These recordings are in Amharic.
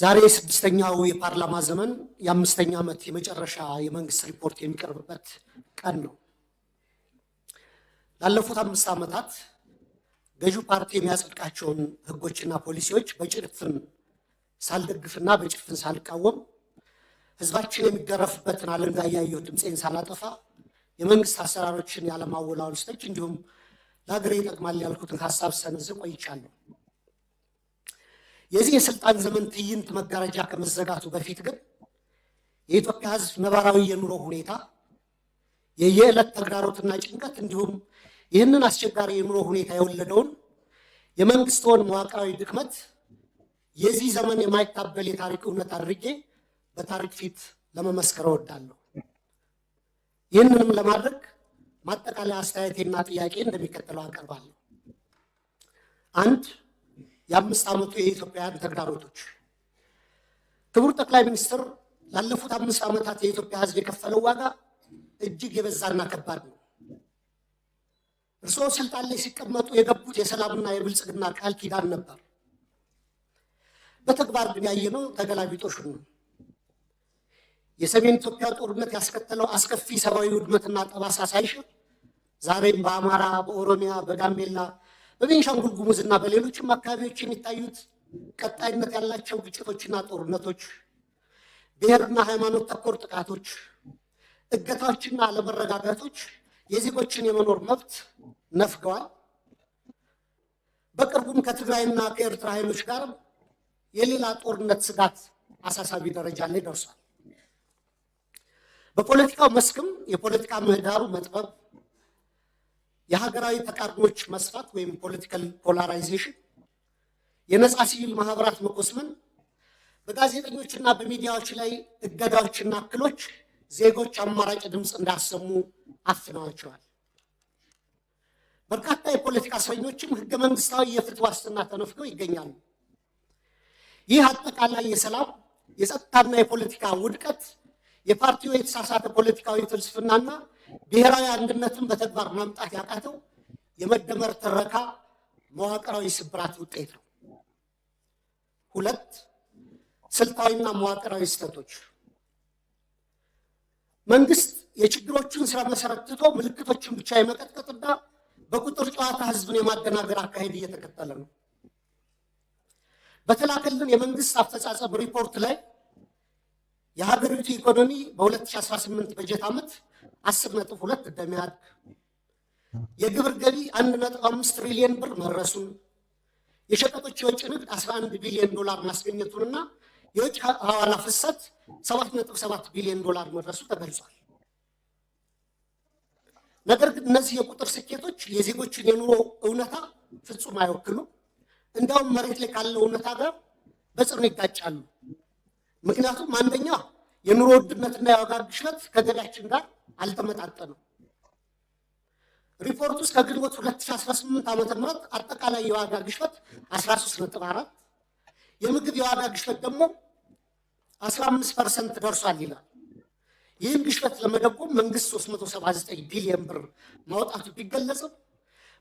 ዛሬ ስድስተኛው የፓርላማ ዘመን የአምስተኛ ዓመት የመጨረሻ የመንግስት ሪፖርት የሚቀርብበት ቀን ነው። ላለፉት 5 ዓመታት ገዢው ፓርቲ የሚያጸድቃቸውን ህጎችና ፖሊሲዎች በጭፍን ሳልደግፍና በጭፍን ሳልቃወም፣ ህዝባችን የሚገረፍበትን አለንጋ እያየሁ ድምፄን ሳላጠፋ፣ የመንግስት አሰራሮችን ያለማወላወል ስተች እንዲሁም ለሀገሬ ይጠቅማል ያልኩትን ሀሳብ ሰነዝር ቆይቻለሁ። የዚህ የስልጣን ዘመን ትዕይንት መጋረጃ ከመዘጋቱ በፊት ግን የኢትዮጵያ ህዝብ ነባራዊ የኑሮ ሁኔታ፣ የየዕለት ተግዳሮትና ጭንቀት እንዲሁም ይህንን አስቸጋሪ የኑሮ ሁኔታ የወለደውን የመንግስትን መዋቅራዊ ድክመት የዚህ ዘመን የማይታበል የታሪክ እውነት አድርጌ በታሪክ ፊት ለመመስከር እወዳለሁ። ይህንንም ለማድረግ ማጠቃለያ አስተያየቴና ጥያቄ እንደሚከተለው አቀርባለሁ። አንድ፣ የ5 ዓመቱ የኢትዮጵያውያን ተግዳሮቶች። ክቡር ጠቅላይ ሚኒስትር፣ ላለፉት 5 ዓመታት የኢትዮጵያ ሕዝብ የከፈለው ዋጋ እጅግ የበዛና ከባድ ነው። እርስዎ ስልጣን ላይ ሲቀመጡ የገቡት የሰላምና የብልጽግና ቃል ኪዳን ነበር። በተግባር ግን ያየነው ተገላቢጦሹን ነው። የሰሜን ኢትዮጵያ ጦርነት ያስከተለው አስከፊ ሰብአዊ ውድመትና ጠባሳ ሳይሽር ዛሬም በአማራ፣ በኦሮሚያ፣ በጋምቤላ፣ በቤንሻንጉል ጉሙዝና በሌሎችም አካባቢዎች የሚታዩት ቀጣይነት ያላቸው ግጭቶችና ጦርነቶች፣ ብሔርና ሃይማኖት ተኮር ጥቃቶች፣ እገታዎችና አለመረጋጋቶች የዜጎችን የመኖር መብት ነፍገዋል። በቅርቡም ከትግራይና ከኤርትራ ኃይሎች ጋር የሌላ ጦርነት ስጋት አሳሳቢ ደረጃ ላይ ደርሷል። በፖለቲካው መስክም የፖለቲካ ምህዳሩ መጥበብ፣ የሀገራዊ ተቃርኖች መስፋት ወይም political polarization፣ የነፃ ሲቪል ማህበራት መኮስመን፣ በጋዜጠኞችና በሚዲያዎች ላይ እገዳዎችና እክሎች ዜጎች አማራጭ ድምፅ እንዳያሰሙ አፍነዋቸዋል። በርካታ የፖለቲካ እስረኞችም ህገ መንግስታዊ የፍትህ ዋስትና ተነፍገው ይገኛሉ። ይህ አጠቃላይ የሰላም፣ የጸጥታና የፖለቲካ ውድቀት የፓርቲው የተሳሳተ ፖለቲካዊ ፍልስፍናና ብሔራዊ አንድነትን በተግባር ማምጣት ያቃተው የመደመር ትረካ መዋቅራዊ ስብራት ውጤት ነው። ሁለት፣ ስልታዊና መዋቅራዊ ስህተቶች። መንግስት የችግሮቹን ስረ መሰረት ትቶ ምልክቶችን ብቻ የመቀጥቀጥና በቁጥር ጨዋታ ህዝብን የማደናገር አካሄድ እየተከተለ ነው። በተላከልን የመንግስት አፈጻጸም ሪፖርት ላይ የሀገሪቱ ኢኮኖሚ በ2018 በጀት ዓመት 10.2 እንደሚያድግ፣ የግብር ገቢ 1.5 ትሪሊየን ብር መድረሱን፣ የሸቀጦች የውጭ ንግድ 11 ቢሊዮን ዶላር ማስገኘቱንና የውጭ ሐዋላ ፍሰት 7.7 ቢሊዮን ዶላር መድረሱ ተገልጿል። ነገር ግን እነዚህ የቁጥር ስኬቶች የዜጎችን የኑሮ እውነታ ፍጹም አይወክሉም። እንዲያውም መሬት ላይ ካለው እውነታ ጋር በጽኑ ይጋጫሉ። ምክንያቱም አንደኛ የኑሮ ውድነትና የዋጋ ግሽበት ከገቢያችን ጋር አልተመጣጠንም። ሪፖርቱ እስከ ግንቦት 2018 ዓ.ም አጠቃላይ የዋጋ ግሽበት 13.4፣ የምግብ የዋጋ ግሽበት ደግሞ 15% ደርሷል ይላል። ይህን ግሽበት ለመደጎም መንግስት 379 ቢሊዮን ብር ማውጣቱ ቢገለጽም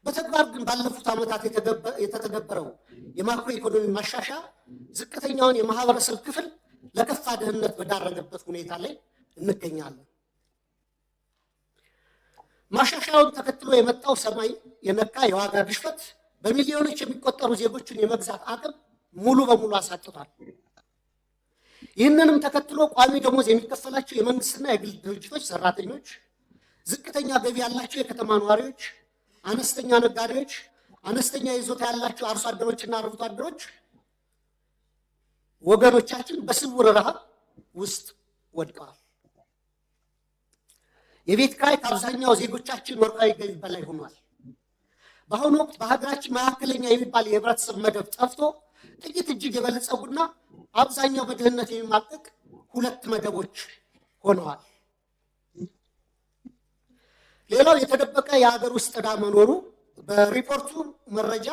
በተግባር ግን ባለፉት ዓመታት የተተገበረው የማክሮ ኢኮኖሚ ማሻሻያ ዝቅተኛውን የማህበረሰብ ክፍል ለከፋ ድህነት በዳረገበት ሁኔታ ላይ እንገኛለን። ማሻሻያውን ተከትሎ የመጣው ሰማይ የነካ የዋጋ ግሽበት በሚሊዮኖች የሚቆጠሩ ዜጎችን የመግዛት አቅም ሙሉ በሙሉ አሳጥቷል። ይህንንም ተከትሎ ቋሚ ደሞዝ የሚከፈላቸው የመንግስትና የግል ድርጅቶች ሰራተኞች፣ ዝቅተኛ ገቢ ያላቸው የከተማ ነዋሪዎች፣ አነስተኛ ነጋዴዎች፣ አነስተኛ ይዞታ ያላቸው አርሶ አደሮችና አርብቶ አደሮች ወገኖቻችን በስውር ረሃብ ውስጥ ወድቀዋል። የቤት ኪራይ ከአብዛኛው ዜጎቻችን ወርሃዊ ገቢ በላይ ሆኗል። በአሁኑ ወቅት በሀገራችን መካከለኛ የሚባል የህብረተሰብ መደብ ጠፍቶ ጥቂት እጅግ የበለጸጉና አብዛኛው በድህነት የሚማቅቅ ሁለት መደቦች ሆነዋል። ሌላው የተደበቀ የሀገር ውስጥ ዕዳ መኖሩ። በሪፖርቱ መረጃ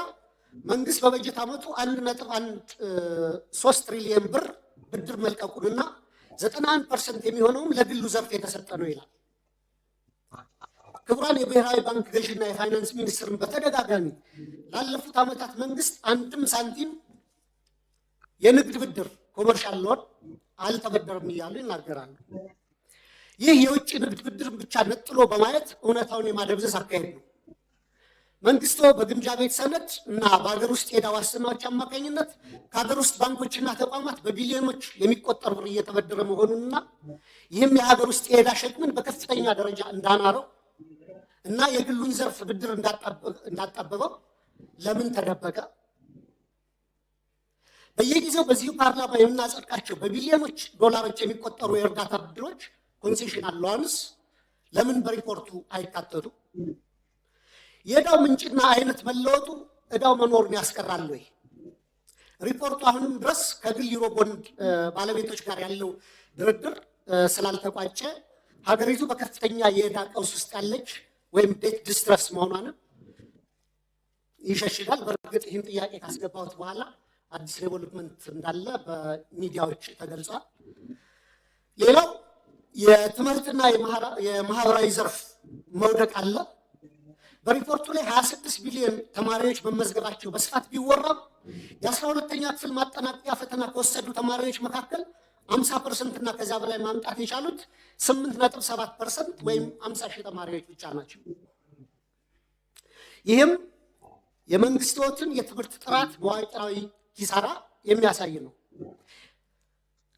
መንግስት በበጀት ዓመቱ 1.13 ትሪሊየን ብር ብድር መልቀቁንና 91% የሚሆነውም ለግሉ ዘርፍ የተሰጠ ነው ይላል። ክቡራን የብሔራዊ ባንክ ገዥና የፋይናንስ ሚኒስትርን በተደጋጋሚ ላለፉት ዓመታት መንግስት አንድም ሳንቲም የንግድ ብድር፣ commercial loan አልተበደርም እያሉ ይናገራሉ። ይህ የውጭ ንግድ ብድርን ብቻ ነጥሎ በማየት እውነታውን የማደብዘዝ አካሄድ ነው። መንግስቶ በግምጃ ቤት ሰነድ እና በሀገር ውስጥ የዕዳ ዋስትናዎች አማካኝነት ከሀገር ውስጥ ባንኮችና ተቋማት በቢሊዮኖች የሚቆጠር ብር እየተበደረ መሆኑንና ይህም የሀገር ውስጥ የዕዳ ሸክምን በከፍተኛ ደረጃ እንዳናረው እና የግሉን ዘርፍ ብድር እንዳጣበበው ለምን ተደበቀ? በየጊዜው በዚሁ ፓርላማ የምናጸድቃቸው በቢሊዮኖች ዶላሮች የሚቆጠሩ የእርዳታ ብድሮች concessional loans ለምን በሪፖርቱ አይካተቱ? የዕዳው ምንጭና አይነት መለወጡ ዕዳው መኖሩን ያስቀራል ወይ? ሪፖርቱ አሁንም ድረስ ከግል ዩሮ ቦንድ ባለቤቶች ጋር ያለው ድርድር ስላልተቋጨ ሀገሪቱ በከፍተኛ የዕዳ ቀውስ ውስጥ ያለች ወይም debt distress መሆኗንም ይሸሽጋል። በእርግጥ ይህን ጥያቄ ካስገባሁት በኋላ አዲስ development እንዳለ በሚዲያዎች ተገልጿል። ሌላው የትምህርትና የማህበራዊ ዘርፍ መውደቅ አለ። በሪፖርቱ ላይ 26 ቢሊዮን ተማሪዎች መመዝገባቸው በስፋት ቢወራም የ12ኛ ክፍል ማጠናቀቂያ ፈተና ከወሰዱ ተማሪዎች መካከል 50% እና ከዚያ በላይ ማምጣት የቻሉት 8.7% ወይም 50 ሺህ ተማሪዎች ብቻ ናቸው። ይህም የመንግስቶትን የትምህርት ጥራት መዋቅራዊ ኪሳራ የሚያሳይ ነው።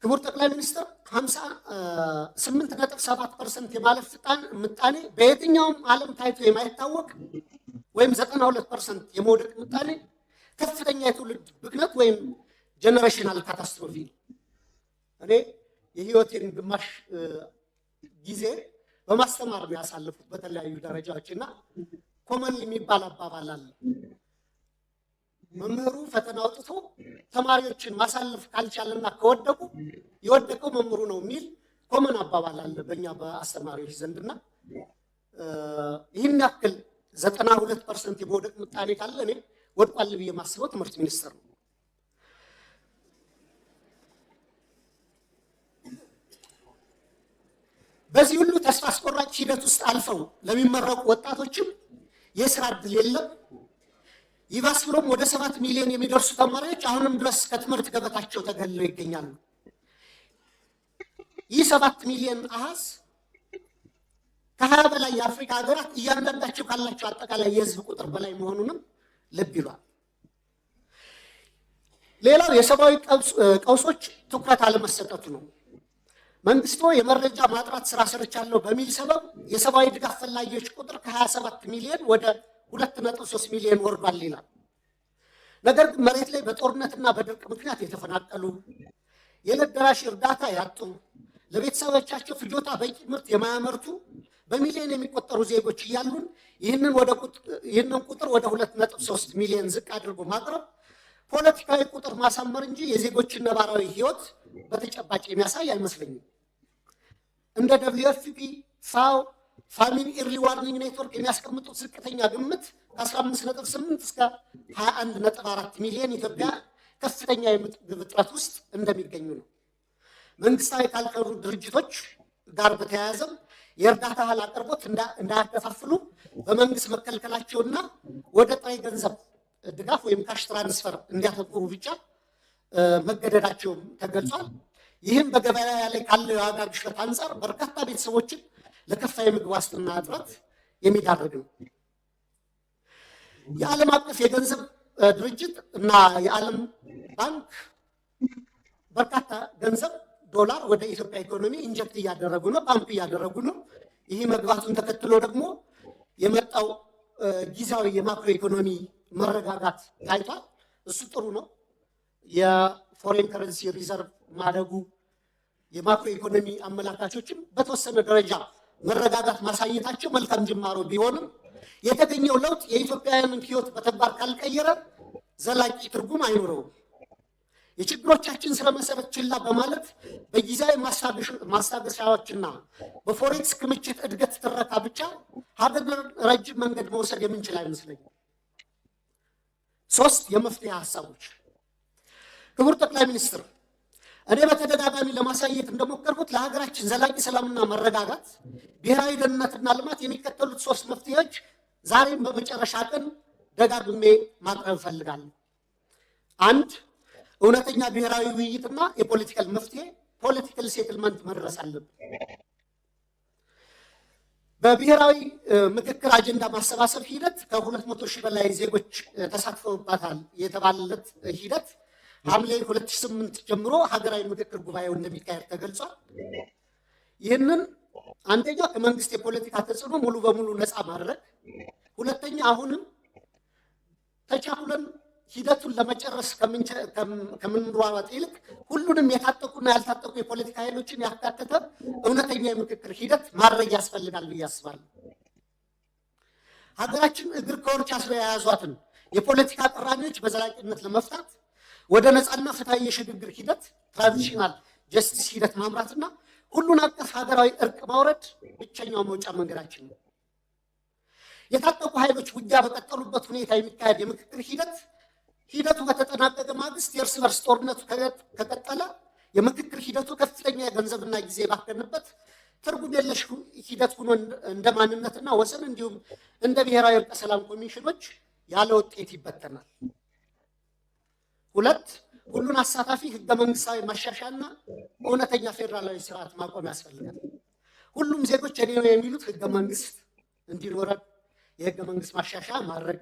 ክቡር ጠቅላይ ሚኒስትር፣ 8.7% የማለፍ ምጣኔ በየትኛውም ዓለም ታይቶ የማይታወቅ ወይም 92% የመውደቅ ምጣኔ ከፍተኛ የትውልድ ብክነት ወይም generational catastrophe ነው። እኔ የህይወቴን ግማሽ ጊዜ በማስተማር ነው ያሳለፉት በተለያዩ ደረጃዎች እና common የሚባል አባባል አለ። መምህሩ ፈተና አውጥቶ ተማሪዎችን ማሳለፍ ካልቻለና ከወደቁ የወደቀው መምህሩ ነው የሚል common አባባል አለ በእኛ በአስተማሪዎች ዘንድና ይህን ያክል 92% የመውደቅ ምጣኔ ካለ እኔ ወድቋል ብዬ የማስበው ትምህርት ሚኒስቴር ነው። በዚህ ሁሉ ተስፋ አስቆራጭ ሂደት ውስጥ አልፈው ለሚመረቁ ወጣቶችም የስራ እድል የለም። ይባስ ብሎም ወደ 7 ሚሊዮን የሚደርሱ ተማሪዎች አሁንም ድረስ ከትምህርት ገበታቸው ተገልለው ይገኛሉ። ይህ 7 ሚሊዮን አሃዝ ከ20 በላይ የአፍሪካ ሀገራት እያንዳንዳቸው ካላቸው አጠቃላይ የህዝብ ቁጥር በላይ መሆኑንም ልብ ይሏል። ሌላው የሰብአዊ ቀውሶች ትኩረት አለመሰጠቱ ነው። መንግስቶ የመረጃ ማጥራት ስራ ሰርቻለሁ በሚል ሰበብ የሰብአዊ ድጋፍ ፈላጊዎች ቁጥር ከ27 ሚሊዮን ወደ 2.3 ሚሊዮን ወርዷል ይላል። ነገር ግን መሬት ላይ በጦርነትና በድርቅ ምክንያት የተፈናቀሉ፣ የዕለት ደራሽ እርዳታ ያጡ፣ ለቤተሰቦቻቸው ፍጆታ በቂ ምርት የማያመርቱ በሚሊዮን የሚቆጠሩ ዜጎች እያሉን ይህንን ቁጥር ወደ 2.3 ሚሊዮን ዝቅ አድርጎ ማቅረብ ፖለቲካዊ ቁጥር ማሳመር እንጂ የዜጎችን ነባራዊ ሕይወት በተጨባጭ የሚያሳይ አይመስለኝም። እንደ WFP፣ FAO፣ Famine Early Warning Network የሚያስቀምጡት ዝቅተኛ ግምት ከ15.8 እስከ 21.4 ሚሊዮን ኢትዮጵያ ከፍተኛ የምግብ እጥረት ውስጥ እንደሚገኙ ነው። መንግስታዊ ካልሆኑ ድርጅቶች ጋር በተያያዘም የእርዳታ እህል አቅርቦት እንዳያከፋፍሉ በመንግስት መከልከላቸውና ወደ ጥሬ ገንዘብ ድጋፍ ወይም cash transfer እንዲያተኩሩ ብቻ መገደዳቸውም ተገልጿል። ይህም በገበያ ላይ ካለው የዋጋ ግሽበት አንጻር በርካታ ቤተሰቦችን ለከፋ የምግብ ዋስትና እጥረት የሚዳርግ ነው። የዓለም አቀፍ የገንዘብ ድርጅት እና የዓለም ባንክ በርካታ ገንዘብ ዶላር ወደ ኢትዮጵያ ኢኮኖሚ inject እያደረጉ ነው፣ ፓምፕ እያደረጉ ነው። ይህ መግባቱን ተከትሎ ደግሞ የመጣው ጊዜያዊ የማክሮ ኢኮኖሚ መረጋጋት ታይቷል። እሱ ጥሩ ነው። የ foreign currency reserve ማደጉ፣ የማክሮ ኢኮኖሚ አመላካቾችም በተወሰነ ደረጃ መረጋጋት ማሳየታቸው መልካም ጅማሮ ቢሆንም የተገኘው ለውጥ የኢትዮጵያውያንን ሕይወት በተግባር ካልቀየረ ዘላቂ ትርጉም አይኖረውም። የችግሮቻችን ስረ መሰረት ችላ በማለት በጊዜያዊ ማስታገሻዎችና በ forex ክምችት እድገት ትረካ ብቻ ሀገርን ረጅም መንገድ መውሰድ የምንችል አይመስለኝም። ሶስት የመፍትሄ ሀሳቦች። ክቡር ጠቅላይ ሚኒስትር፣ እኔ በተደጋጋሚ ለማሳየት እንደሞከርኩት ለሀገራችን ዘላቂ ሰላምና መረጋጋት፣ ብሔራዊ ደህንነትና ልማት የሚከተሉት ሶስት መፍትሄዎች ዛሬም በመጨረሻ ቀን ደጋግሜ ማቅረብ እፈልጋለሁ። አንድ፣ እውነተኛ ብሔራዊ ውይይትና የ political መፍትሄ፣ political settlement መድረስ አለብን። በብሔራዊ ምክክር አጀንዳ ማሰባሰብ ሂደት ከ200,000 በላይ ዜጎች ተሳትፈውባታል የተባለለት ሂደት ሐምሌ 2008 ጀምሮ ሀገራዊ ምክክር ጉባኤው እንደሚካሄድ ተገልጿል። ይህንን አንደኛ ከመንግስት የፖለቲካ ተጽዕኖ ሙሉ በሙሉ ነፃ ማድረግ፣ ሁለተኛ አሁንም ተቻኩለን ሂደቱን ለመጨረስ ከምንሯሯጥ ይልቅ ሁሉንም የታጠቁና ያልታጠቁ የፖለቲካ ኃይሎችን ያካተተ እውነተኛ የምክክር ሂደት ማድረግ ያስፈልጋል ብዬ አስባለሁ። ሀገራችን እግር ከወርች አስረው የያዟትን የፖለቲካ ቅራኔዎች በዘላቂነት ለመፍታት ወደ ነፃና ፍትሐዊ የሽግግር ሂደት፣ transitional justice ሂደት ማምራትና ሁሉን አቀፍ ሀገራዊ እርቅ ማውረድ ብቸኛው መውጫ መንገዳችን ነው። የታጠቁ ኃይሎች ውጊያ በቀጠሉበት ሁኔታ የሚካሄድ የምክክር ሂደት ሂደቱ በተጠናቀቀ ማግስት የእርስ በርስ ጦርነቱ ከቀጠለ የምክክር ሂደቱ ከፍተኛ የገንዘብና ጊዜ የባከንበት ትርጉም የለሽ ሂደት ሆኖ እንደ ማንነትና ወሰን እንዲሁም እንደ ብሔራዊ እርቀ ሰላም ኮሚሽኖች ያለ ውጤት ይበተናል። ሁለት፣ ሁሉን አሳታፊ ህገ መንግስታዊ ማሻሻያና እውነተኛ ፌዴራላዊ ስርዓት ማቆም ያስፈልጋል። ሁሉም ዜጎች የኔ ነው የሚሉት ህገ መንግስት እንዲኖረን የህገ መንግስት ማሻሻያ ማድረግ፣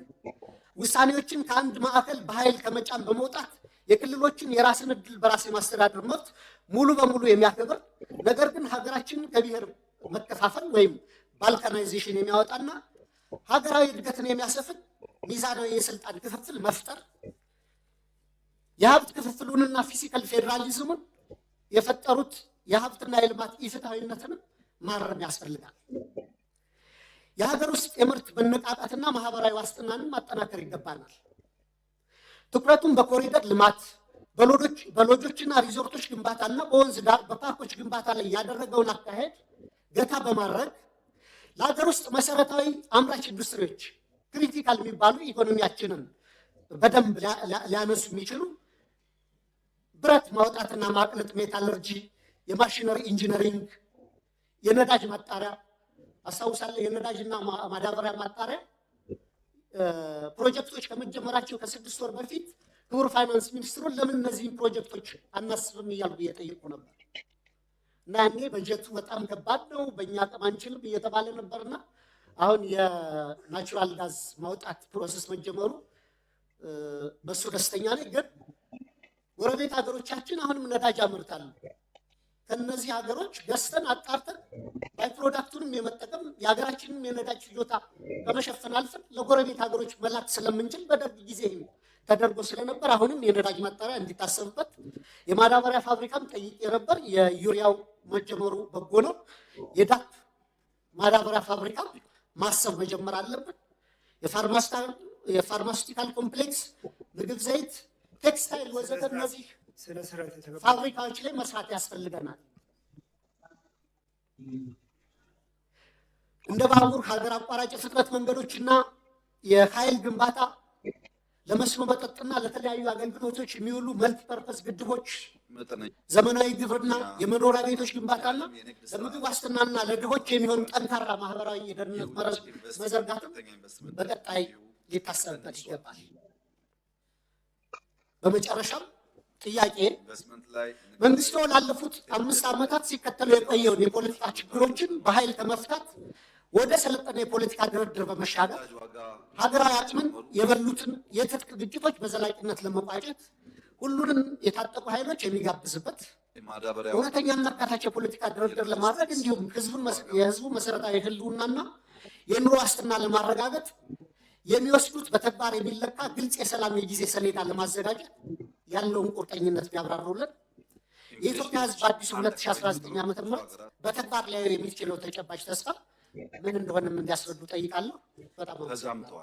ውሳኔዎችን ከአንድ ማዕከል በኃይል ከመጫን በመውጣት የክልሎችን የራስን እድል በራስ የማስተዳደር መብት ሙሉ በሙሉ የሚያከብር፣ ነገር ግን ሀገራችንን ከብሔር መከፋፈል ወይም balkanization የሚያወጣና ሀገራዊ እድገትን የሚያሰፍን ሚዛናዊ የስልጣን ክፍፍል መፍጠር፣ የሀብት ክፍፍሉንና fiscal ፌዴራሊዝሙን የፈጠሩት የሀብትና የልማት ኢፍትሐዊነትንም ማረም ያስፈልጋል። የሀገር ውስጥ የምርት መነቃቃትና ማህበራዊ ዋስትናንም ማጠናከር ይገባናል። ትኩረቱን በኮሪደር ልማት፣ በሎጆችና ሪዞርቶች ግንባታና በወንዝ ዳር በፓርኮች ግንባታ ላይ ያደረገውን አካሄድ ገታ በማድረግ ለሀገር ውስጥ መሰረታዊ አምራች ኢንዱስትሪዎች critical የሚባሉ ኢኮኖሚያችንን በደንብ ሊያነሱ የሚችሉ ብረት ማውጣትና ማቅለጥ፣ metallurgy፣ የማሽነሪ engineering፣ የነዳጅ ማጣሪያ። አስታውሳለሁ። የነዳጅና ማዳበሪያ ማጣሪያ ፕሮጀክቶች ከመጀመራቸው ከ6 ወር በፊት ክቡር ፋይናንስ ሚኒስትሩን ለምን እነዚህን ፕሮጀክቶች አናስብም እያልኩ እየጠየቁ ነበር። እና ያኔ በጀቱ በጣም ከባድ ነው፣ በእኛ አቅም አንችልም እየተባለ ነበርና አሁን የ natural gas ማውጣት process መጀመሩ በሱ ደስተኛ ነኝ። ግን ጎረቤት ሀገሮቻችን አሁንም ነዳጅ ያመርታሉ። ከነዚህ ሀገሮች ገዝተን አጣርተን by-product ኡንም የመጠቀም የሀገራችንም የነዳጅ ፍጆታ በመሸፈን አልፈን ለጎረቤት ሀገሮች መላክ ስለምንችል በደርግ ጊዜ ተደርጎ ስለነበር አሁንም የነዳጅ ማጣሪያ እንዲታሰብበት፣ የማዳበሪያ ፋብሪካም ጠይቄ ነበር። የዩሪያው መጀመሩ በጎ ነው። የዳፕ ማዳበሪያ ፋብሪካ ማሰብ መጀመር አለብን። የ pharmaceutical complex፣ ምግብ ዘይት፣ ቴክስታይል ወዘተ እነዚህ ፋብሪካዎች ላይ መስራት ያስፈልገናል። እንደ ባቡር፣ ሀገር አቋራጭ የፍጥነት መንገዶችና የኃይል ግንባታ፣ ለመስኖ መጠጥና ለተለያዩ አገልግሎቶች የሚውሉ multipurpose ግድቦች፣ ዘመናዊ ግብርና፣ የመኖሪያ ቤቶች ግንባታና ለምግብ ዋስትናና ለድሆች የሚሆን ጠንካራ ማህበራዊ የደህንነት መረብ መዘርጋትም በቀጣይ ሊታሰብበት ይገባል። በመጨረሻም ጥያቄ፣ መንግስቶ ላለፉት 5 ዓመታት ሲከተሉ የቆየውን የፖለቲካ ችግሮችን በኃይል ከመፍታት ወደ ሰለጠነ የፖለቲካ ድርድር በመሻገር ሀገራዊ አቅምን የበሉትን የትጥቅ ግጭቶች በዘላቂነት ለመቋጨት ሁሉንም የታጠቁ ኃይሎች የሚጋብዝበት እውነተኛና አካታች የፖለቲካ ድርድር ለማድረግ እንዲሁም የህዝቡ መሰረታዊ ህልውናና የኑሮ ዋስትና ለማረጋገጥ የሚወስዱት በተግባር የሚለካ ግልጽ የሰላም የጊዜ ሰሌዳ ለማዘጋጀት ያለውን ቁርጠኝነት ቢያብራሩልን፣ የኢትዮጵያ ህዝብ በአዲሱ 2019 ዓ.ም በተግባር ሊያየው የሚችለው ተጨባጭ ተስፋ ምን እንደሆነም እንዲያስረዱ ጠይቃለሁ። በጣም አመሰግናለሁ።